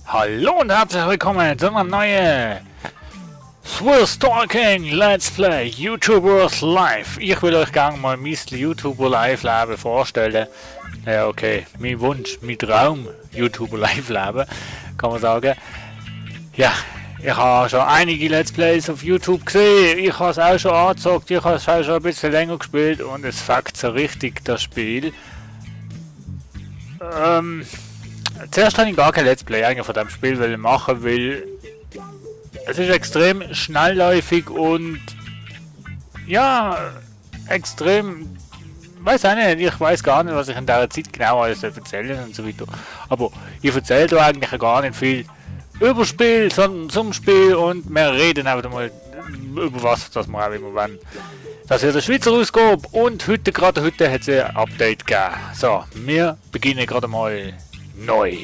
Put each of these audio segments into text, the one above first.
Hallo und herzlich willkommen zu einer neuen Swiss Talking Let's Play YouTubers Live. Ich will euch gerne mal mein YouTuber Live Leben vorstellen. Ja, okay, mein Wunsch, mein Traum YouTuber Live Leben, kann man sagen. Ja, ich habe schon einige Let's Plays auf YouTube gesehen. Ich habe es auch schon angezockt, ich habe es auch schon ein bisschen länger gespielt und es fuckt so richtig das Spiel. Zuerst habe ich gar kein Let's Play eigentlich von dem Spiel machen, weil es ist extrem schnellläufig und ja, extrem, weiß auch nicht, ich weiß gar nicht, was ich in dieser Zeit genau alles erzählen und so weiter. Aber ich erzähle da eigentlich gar nicht viel über das Spiel, sondern zum Spiel und wir reden einfach mal über was, das wir auch immer wollen. Das ist der Schweizer Ausgabe und heute hat es ein Update gegeben. So, wir beginnen gerade mal neu.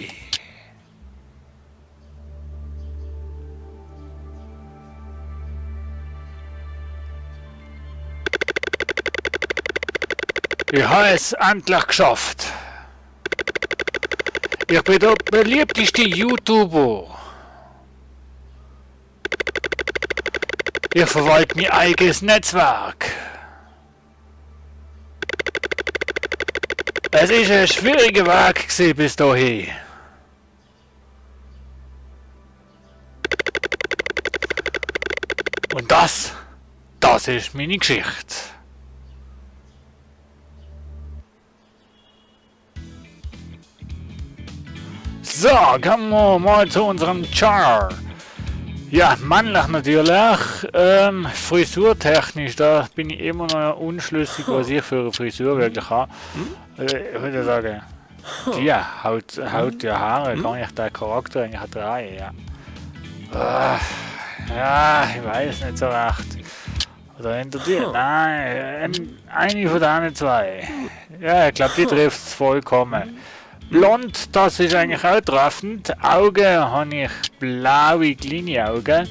Ich habe es endlich geschafft. Ich bin der beliebteste YouTuber. Ich verwalte mein eigenes Netzwerk. Es ist ein schwieriger Weg gewesen bis dahin. Und das ist meine Geschichte. So, kommen wir mal zu unserem Char. Ja, männlich natürlich. Frisurtechnisch, da bin ich immer noch unschlüssig, was ich für eine Frisur wirklich habe. Ich würde sagen, die Haut der Haare, kann ich den Charakter eigentlich drehen, ja. Ja, ich weiß nicht so recht. Oder hinter dir? Nein, eine von denen zwei. Ja, ich glaube, die trifft es vollkommen. Blond, das ist eigentlich auch treffend. Augen habe ich blaue, kleine Augen.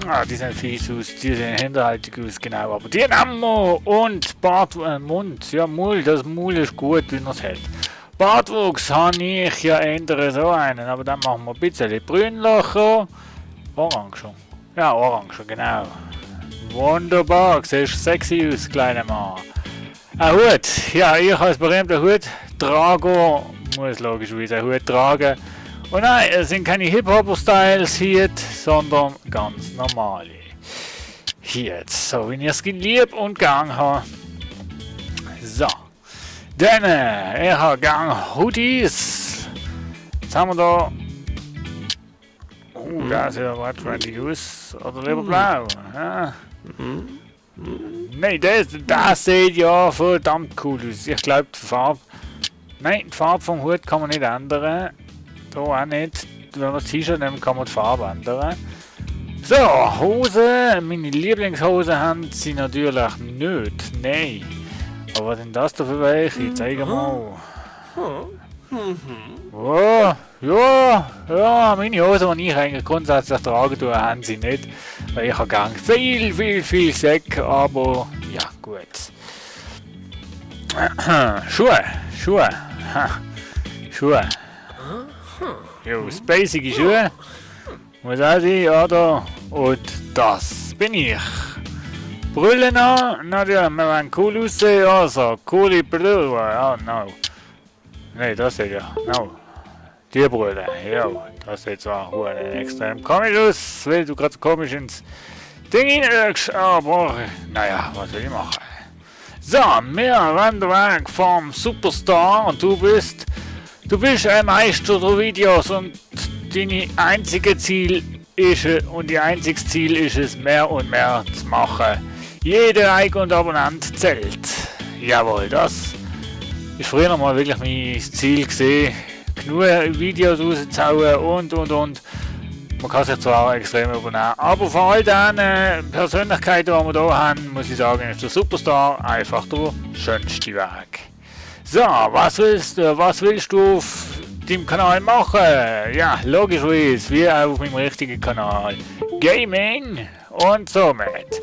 Ah, die sehen fies aus, die sehen hinterhältig aus, genau. Aber die haben wir. Und Bart, Mund, ja, Maul, das Maul ist gut, wie man es hat. Bartwuchs habe ich ja ändere so einen, aber dann machen wir ein bisschen Brünlacher. Orange. Ja, Orange, genau. Wunderbar, siehst sexy aus, kleiner Mann. Ein Hut, ja, ich als berühmter Hut. Trager, muss logischerweise einen Hut tragen. Und nein, es sind keine Hip-Hopper-Styles hier, sondern ganz normale. Hier, so wie ich es geliebt und gern habe. So. Dann, ich habe gern Hoodies. Jetzt haben wir da. Das sieht aber trendy aus. Oder lieber blau. Ja. Nein, das sieht ja verdammt cool aus. Ich glaube, die Farbe. Nein, die Farbe vom Hut kann man nicht ändern. Da auch nicht. Wenn man das T-Shirt nimmt, kann man die Farbe ändern. So, Hosen. Meine Lieblingshosen haben sie natürlich nicht. Nein. Aber was sind das da für welche? Zeig mal. Oh, ja, meine Hosen, die ich eigentlich grundsätzlich trage, haben sie nicht. Weil ich habe gern viel Säck, aber ja, gut. Schuhe. Jo, spacige Schuhe. Muss auch sein, oder? Und das bin ich. Brille noch, natürlich, wir wollen cool aussehen, also, coole Brille, ja, no. Nein, das sieht ja, no. Die Brille, ja, das sieht zwar extrem komisch aus, weil du gerade so komisch ins Ding hineinschaust, aber, naja, was will ich machen? So, wir rennen weg vom Superstar und du bist ein Meister der Videos und dein einziges Ziel ist es, mehr und mehr zu machen. Jeder Like und Abonnent zählt. Jawohl, das ist früher mal wirklich mein Ziel gewesen. Genug Videos rauszuhauen und. Man kann sich zwar extrem übernehmen, aber von all den Persönlichkeiten, die wir hier haben, muss ich sagen, ist der Superstar einfach der schönste Weg. So, was willst du auf deinem Kanal machen? Ja, logischerweise, wie auch auf meinem richtigen Kanal. Gaming und somit.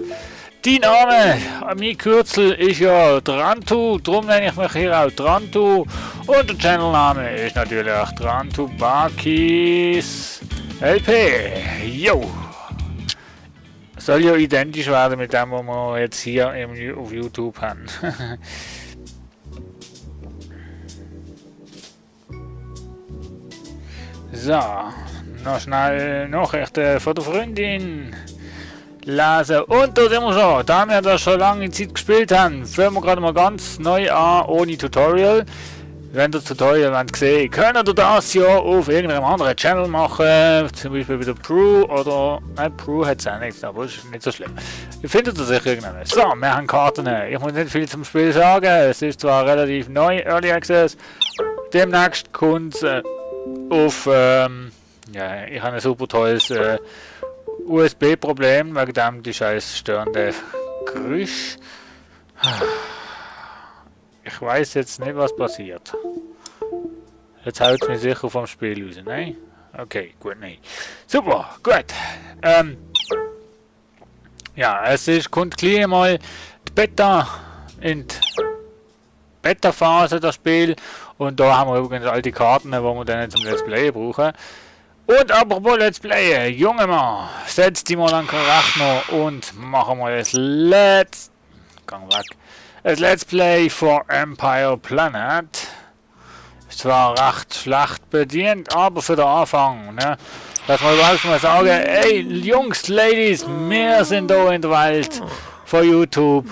Die Name, mein Kürzel ist ja Trantu, darum nenne ich mich hier auch Trantu. Und der Channelname ist natürlich auch Trantu Bakis LP. Jo! Soll ja identisch werden mit dem, was wir jetzt hier auf YouTube haben. So, noch schnell Nachrichten von der Freundin lesen. Und da sind wir schon. Da wir das schon lange Zeit gespielt haben, fangen wir gerade mal ganz neu an, ohne Tutorial. Wenn ihr das Tutorial sehen wollt, könnt ihr das ja auf irgendeinem anderen Channel machen. Zum Beispiel bei der Brew oder... Nein, Brew hat es auch nichts, aber ist nicht so schlimm. Ihr findet das sicher irgendwann. So, wir haben Karten. Ich muss nicht viel zum Spiel sagen. Es ist zwar relativ neu, Early Access. Demnächst kommt es auf... ja, ich habe ein super tolles USB-Problem, wegen dem die scheiß störende Geräusch. Ich weiß jetzt nicht, was passiert. Jetzt haut es mich sicher vom Spiel raus, nein? Okay, gut, nein. Super, gut. Ja, kommt gleich mal die Beta in die Beta-Phase, das Spiel. Und da haben wir übrigens all die Karten, die wir dann zum Let's Play brauchen. Und apropos Let's Play, Junge Mann, setz die mal an den Rechner und machen wir das Let's Play for Empire Planet. Ist zwar recht schlecht bedient, aber für den Anfang, ne? Dass wir überhaupt mal sagen, ey Jungs, Ladies, wir sind da in der Welt von YouTube.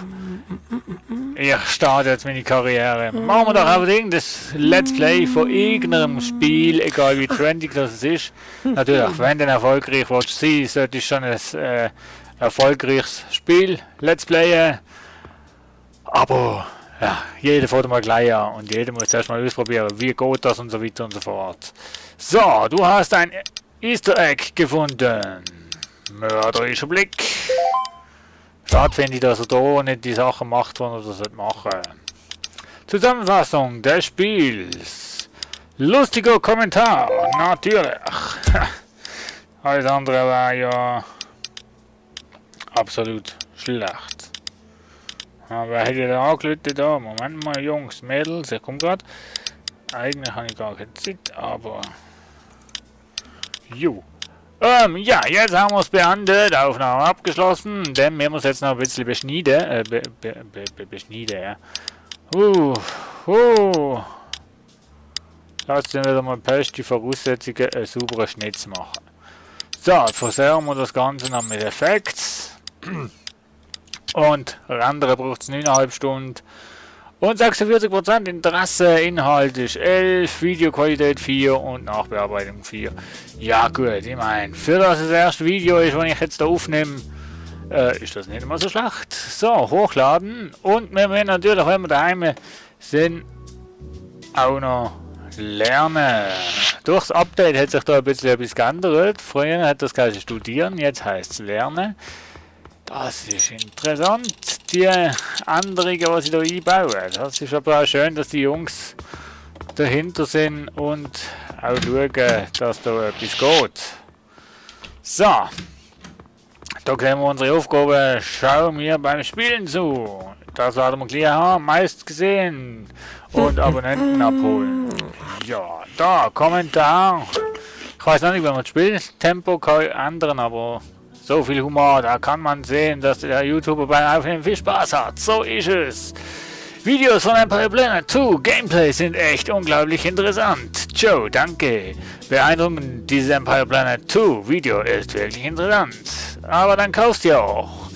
Ich starte jetzt meine Karriere. Machen wir doch unbedingt das Let's Play von irgendeinem Spiel, egal wie trendy das ist. Natürlich, wenn du erfolgreich willst sein, sollte ich schon ein erfolgreiches Spiel Let's Playen. Aber ja, jeder fährt mal gleich an und jeder muss erst mal ausprobieren, wie geht das und so weiter und so fort. So, du hast ein Easter Egg gefunden. Mörderischer Blick. Schade finde ich, dass er da nicht die Sachen macht, die er das machen sollte. Zusammenfassung des Spiels. Lustiger Kommentar, natürlich. Alles andere war ja absolut schlecht. Aber hätte da angelötet da? Moment mal, Jungs, Mädels, ich komme gerade. Eigentlich habe ich gar keine Zeit, aber... Jo. Ja, jetzt haben wir es beendet, Aufnahme abgeschlossen, denn wir müssen jetzt noch ein bisschen beschneiden, beschneiden, ja. Lasst uns wieder mal die Voraussetzungen, einen sauberen Schnitt zu machen. So, versuchen wir das Ganze noch mit Effekts. Und Rendern braucht es 9,5 Stunden. Und 46% Interesse, Inhalt ist 11, Videoqualität 4 und Nachbearbeitung 4. Ja gut, ich meine, für das erste Video ist, wenn ich jetzt da aufnehme, ist das nicht immer so schlecht. So, hochladen. Und wir müssen natürlich, wenn wir daheim sind, auch noch lernen. Durchs Update hat sich da ein bisschen etwas geändert. Früher hat das geheißen studieren, jetzt heißt es lernen. Das ist interessant, die Änderungen, die sie da einbauen. Das ist aber auch schön, dass die Jungs dahinter sind und auch schauen, dass da etwas geht. So, da sehen wir unsere Aufgabe, schauen wir beim Spielen zu. Das werden wir gleich haben, meist gesehen. Und Abonnenten abholen. Ja, da, Kommentar. Ich weiß noch nicht, wenn man das Spieltempo ändern, aber... So viel Humor, da kann man sehen, dass der YouTuber beim Aufnehmen viel Spaß hat. So ist es. Videos von Empire Planet 2 Gameplay sind echt unglaublich interessant. Joe, danke. Beeindruckend, dieses Empire Planet 2 Video ist wirklich interessant. Aber dann kaufst du ja auch.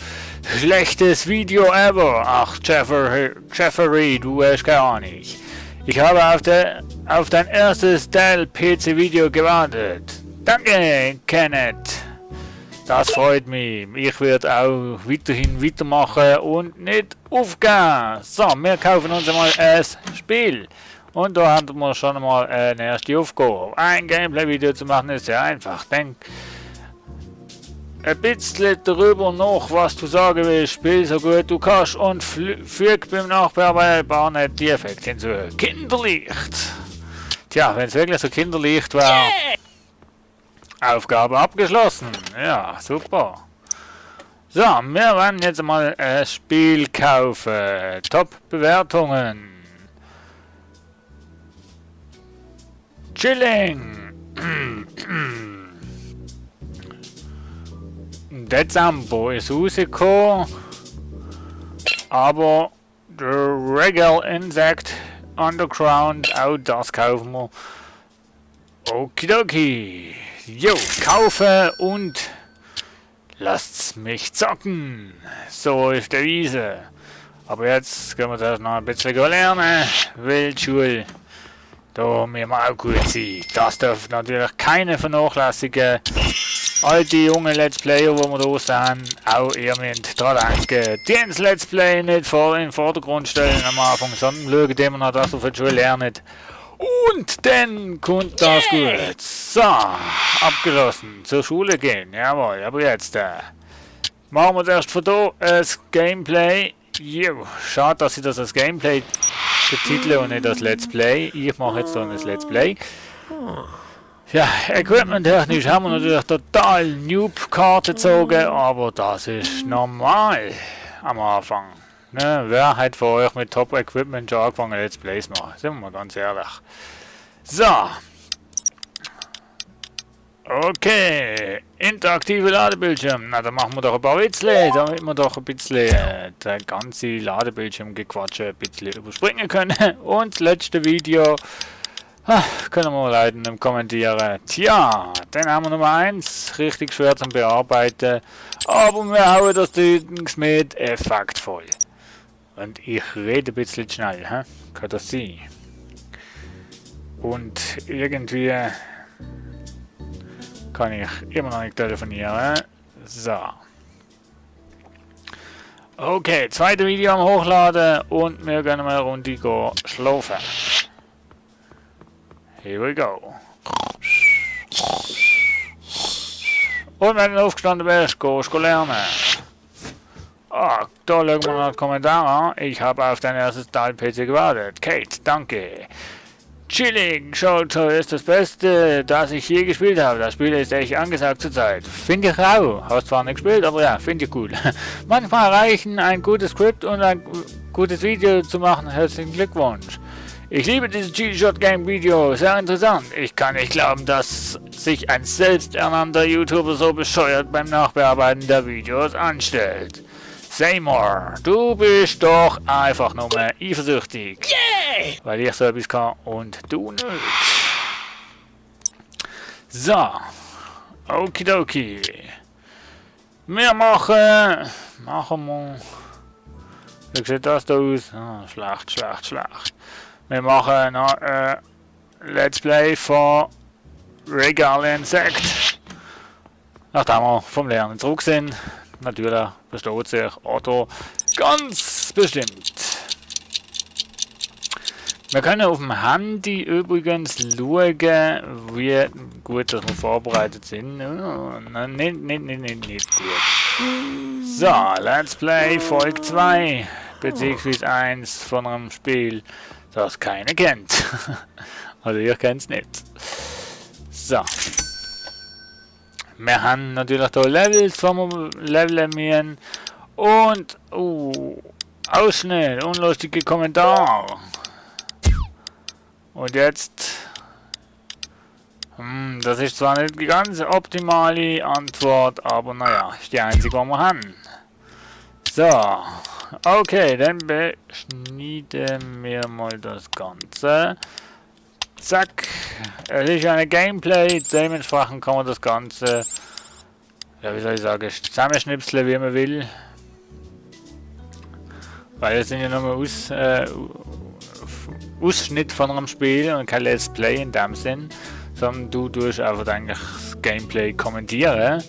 Schlechtes Video ever. Ach, Jeffrey, du hast keine Ahnung. Ich habe auf dein erstes Dell-PC-Video gewartet. Danke, Kenneth. Das freut mich. Ich werde auch weiterhin weitermachen und nicht aufgeben. So, wir kaufen uns einmal ein Spiel. Und da haben wir schon mal eine erste Aufgabe. Ein Gameplay-Video zu machen ist sehr einfach. Denk ein bisschen darüber nach, was du sagen willst. Spiel so gut du kannst und füg beim Nachbearbeiten nicht die Effekte hinzu. Kinderlicht. Tja, wenn es wirklich so kinderlicht war. Aufgabe abgeschlossen. Ja, super. So, wir werden jetzt mal ein Spiel kaufen. Top-Bewertungen. Chilling. Dezember ist rausgekommen. Aber The Regal Insect Underground, auch das kaufen wir. Okidoki. Jo, kaufen und lasst mich zocken. So ist der Wiese. Aber jetzt können wir das noch ein bisschen lernen. Wildschule. Da müssen wir auch gut sein. Das darf natürlich keine vernachlässigen. All die jungen Let's Player, die wir da sehen, auch ihr müsst daran denken. Die ins Let's Play nicht in den Vordergrund stellen am Anfang, sondern schauen immer noch, dass ihr von der Schule lernt. Und dann kommt das gut. So, abgeschlossen. Zur Schule gehen. Jawohl, aber jetzt machen wir zuerst von hier das Gameplay. Jo, schade, dass ich das als Gameplay betitle und nicht als Let's Play. Ich mache jetzt dann das Let's Play. Ja, equipment-technisch haben wir natürlich total Noob-Karte gezogen, aber das ist normal am Anfang. Ne, wer hat von euch mit Top-Equipment schon angefangen Let's Plays zu machen? Sind wir mal ganz ehrlich. So. Okay. Interaktive Ladebildschirm. Na, dann machen wir doch ein paar Witzle, damit wir doch ein bisschen den ganzen Ladebildschirm-Gequatsche ein bisschen überspringen können. Und das letzte Video können wir leider kommentieren. Tja, dann haben wir Nummer 1. Richtig schwer zum Bearbeiten. Aber wir hauen das Ding mit effektvoll. Und ich rede ein bisschen schnell, kann das sein? Und irgendwie kann ich immer noch nicht telefonieren. So. Okay, zweite Video am Hochladen und wir gehen mal eine Runde schlafen. Here we go. Und wenn du aufgestanden bist, gehst du lernen. Ah, da schauen wir noch Kommentare an. Ich habe auf dein erstes Teil-PC gewartet. Kate, danke. Chilling, Shoto ist das Beste, das ich je gespielt habe. Das Spiel ist echt angesagt zurzeit. Finde ich auch. Hast zwar nicht gespielt, aber ja, finde ich cool. Manchmal reichen ein gutes Skript und ein gutes Video zu machen. Herzlichen Glückwunsch. Ich liebe dieses G-Shot-Game-Video, sehr interessant. Ich kann nicht glauben, dass sich ein selbsternannter YouTuber so bescheuert beim Nachbearbeiten der Videos anstellt. Seymour, du bist doch einfach nur mehr eifersüchtig. Yeah! Weil ich so etwas kann und du nicht. So. Okidoki. Wir machen wir. Wie sieht das da aus? Ah, schlecht. Wir machen noch Let's Play von Regal Insect. Nachdem wir vom Lernen zurück sind. Natürlich versteht sich Otto ganz bestimmt. Wir können auf dem Handy übrigens schauen, wie gut dass wir vorbereitet sind. Nicht gut. So, Let's Play Folge 2, beziehungsweise 1 von einem Spiel, das keiner kennt. Also ihr kennt es nicht. So. Wir haben natürlich hier Levels, die wir leveln müssen. Und, Ausschnitt, unlustige Kommentare. Und jetzt, das ist zwar nicht die ganz optimale Antwort, aber naja, ist die einzige, die wir haben. So, okay, dann beschneiden wir mal das Ganze. Zack, es ist eine Gameplay, dementsprechend kann man das Ganze, ja wie soll ich sagen, zusammenschnipseln wie man will. Weil es sind ja nur Ausschnitt von einem Spiel und kein Let's Play in dem Sinn, sondern du tust einfach eigentlich das Gameplay kommentieren.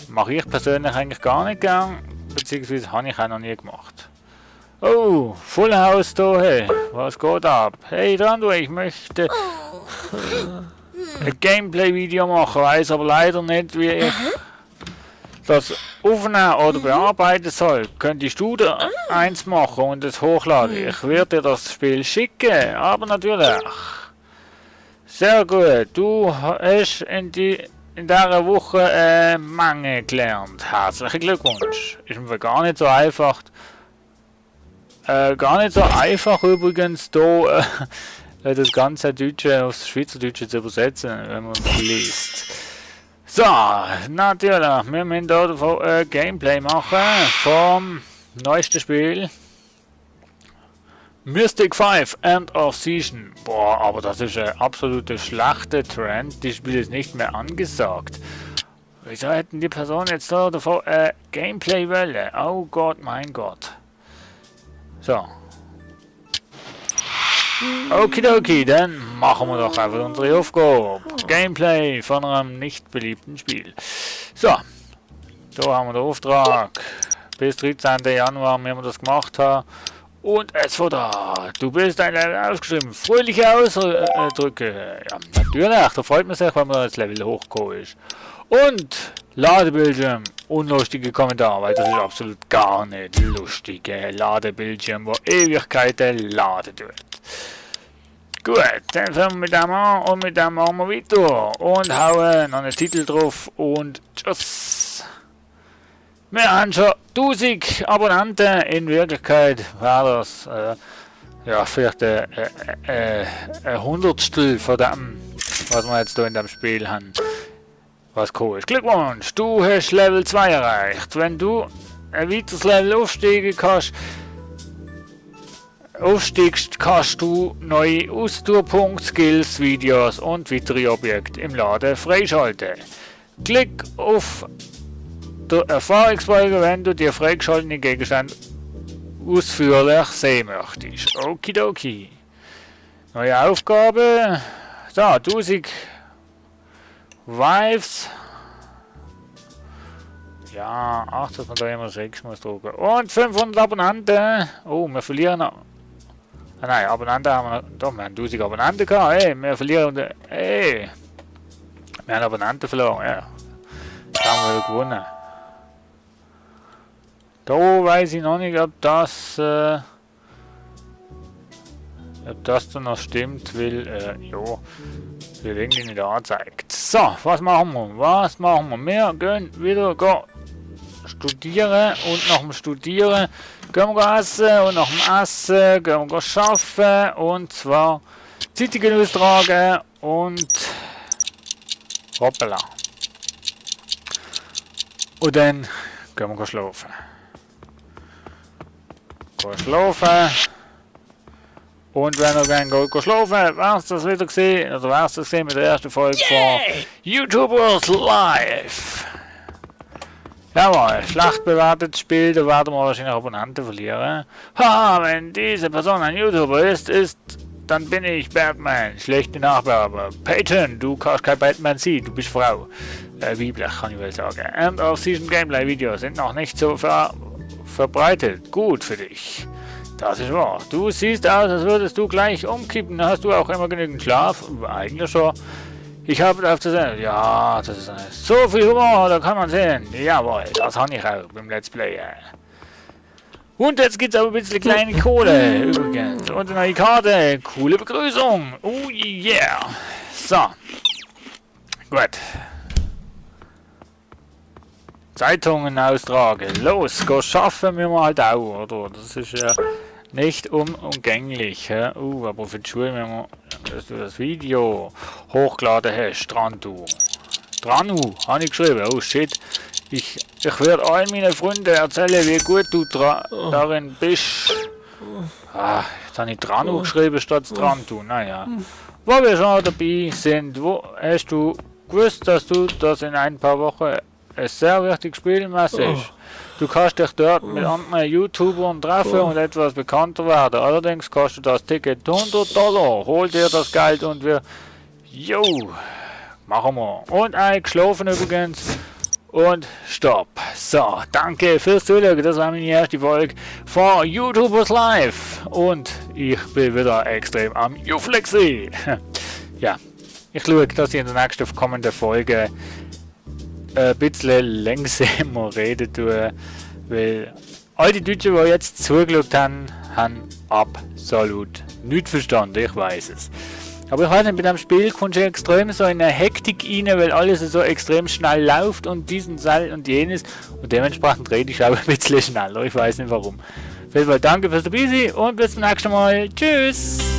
Mache ich persönlich eigentlich gar nicht gern, beziehungsweise habe ich auch noch nie gemacht. Oh, Full House da, hey, was geht ab? Hey Rando, ich möchte ein Gameplay-Video machen, weiß aber leider nicht, wie ich das aufnehmen oder bearbeiten soll. Könntest du da eins machen und es hochladen? Ich werde dir das Spiel schicken, aber natürlich. Sehr gut, du hast in in dieser Woche eine Menge gelernt. Herzlichen Glückwunsch. Ist mir gar nicht so einfach. Gar nicht so einfach übrigens, da das ganze Deutsche aufs Schweizerdeutsche zu übersetzen, wenn man es liest. So, natürlich, wir müssen hier Gameplay machen vom neuesten Spiel. Mystic 5 End of Season. Boah, aber das ist ein absoluter schlechter Trend. Die Spiel ist nicht mehr angesagt. Wieso hätten die Personen jetzt da davor Gameplay wollen? Oh Gott, mein Gott. So. Okidoki, dann machen wir doch einfach unsere Aufgabe. Gameplay von einem nicht beliebten Spiel. So. Da haben wir den Auftrag. Bis 13. Januar müssen wir das gemacht haben. Und es war da. Du bist ein Level ausgeschrieben. Fröhliche Ausdrücke. Ja, natürlich. Da freut man sich, wenn man das Level hochgekommen ist. Und Ladebildschirm. Unlustige Kommentare, weil das ist absolut gar nicht lustige Ladebildschirm, wo Ewigkeiten laden tut. Gut, dann fangen wir mit dem an und mit dem machen wir weiter. Und hauen noch einen Titel drauf und tschüss. Wir haben schon 1000 Abonnenten, in Wirklichkeit war das ja, vielleicht ein Hundertstel von dem, was wir jetzt hier in dem Spiel haben, was cool ist. Glückwunsch, du hast Level 2 erreicht. Wenn du ein weiteres Level aufstiegst, kannst du neue Ausdauerpunkt, Skills, Videos und weitere Objekte im Laden freischalten. Klick auf der Erfahrungsbalken, wenn du die freigeschalteten Gegenstände ausführlich sehen möchtest. Okidoki. Neue Aufgabe. So, 1000 Wives. Ja, 8 von da immer 6 muss drücken. Und 500 Abonnenten. Oh, wir verlieren noch. Ah nein, Abonnenten haben wir noch. Doch, wir haben 1000 Abonnenten gehabt. Hey, wir verlieren. Hey. Wir haben Abonnenten verloren, ja. Das haben wir gewonnen. Da weiß ich noch nicht, ob das dann noch stimmt, weil, ja, wird irgendwie nicht angezeigt. So, was machen wir? Wir gehen wieder studieren und nach dem Studieren gehen wir essen und nach dem Essen gehen wir arbeiten und zwar Zeitungen austragen und hoppala. Und dann gehen wir schlafen. Und wenn ihr gerne geht schlafen, wär's das wieder gesehen, oder wär's das gesehen mit der ersten Folge von YouTubers Live. Jawohl, schlecht bewertetes Spiel, da werden wir wahrscheinlich Abonnenten verlieren. Haha, wenn diese Person ein YouTuber ist, dann bin ich Batman. Schlechte Nachbewerber. Peyton, du kannst kein Batman sehen, du bist Frau. Weiblich, kann ich wohl sagen. End of Season Gameplay Videos sind noch nicht so verbreitet. Gut für dich. Das ist wahr. Du siehst aus, als würdest du gleich umkippen. Hast du auch immer genügend Schlaf? Eigentlich schon. Ich habe darauf zu sehen. Ja, das ist so viel Humor, da kann man sehen. Jawohl, das habe ich auch beim Let's Play. Und jetzt gibt es aber ein bisschen kleine Kohle übrigens. Und eine neue Karte. Coole Begrüßung. Oh yeah. So. Gut. Zeitungen austragen. Los, go schaffen wir mal halt auch, oder? Das ist ja nicht unumgänglich. Aber für die Schule, wenn du das Video hochgeladen hast, Dranu, habe ich geschrieben. Oh shit. Ich werde all meinen Freunden erzählen, wie gut du darin bist. Jetzt habe ich Dranu geschrieben statt Drantu. Naja. Wo wir schon dabei sind, hast du gewusst, dass du das in ein paar Wochen ein sehr wichtiges Spielmesse ist? Du kannst dich dort mit anderen YouTubern treffen und etwas bekannter werden. Allerdings kostet das Ticket $100. Hol dir das Geld und wir... Jo, machen wir. Und geschlafen übrigens. Und stopp. So, danke fürs Zuschauen. Das war meine erste Folge von YouTubers Live. Und ich bin wieder extrem am Uflexi. Ja, ich schaue, dass ich in der nächsten kommenden Folge ein bisschen langsamer reden tue, weil all die Deutschen, die jetzt zugeschaut haben, haben absolut nichts verstanden, ich weiß es. Aber ich weiß nicht, mit dem Spiel kommst du extrem so in eine Hektik rein, weil alles so extrem schnell läuft und diesen Seil und jenes. Und dementsprechend rede ich auch ein bisschen schneller. Ich weiß nicht warum. Auf jeden Fall danke fürs Dabei sein und bis zum nächsten Mal. Tschüss!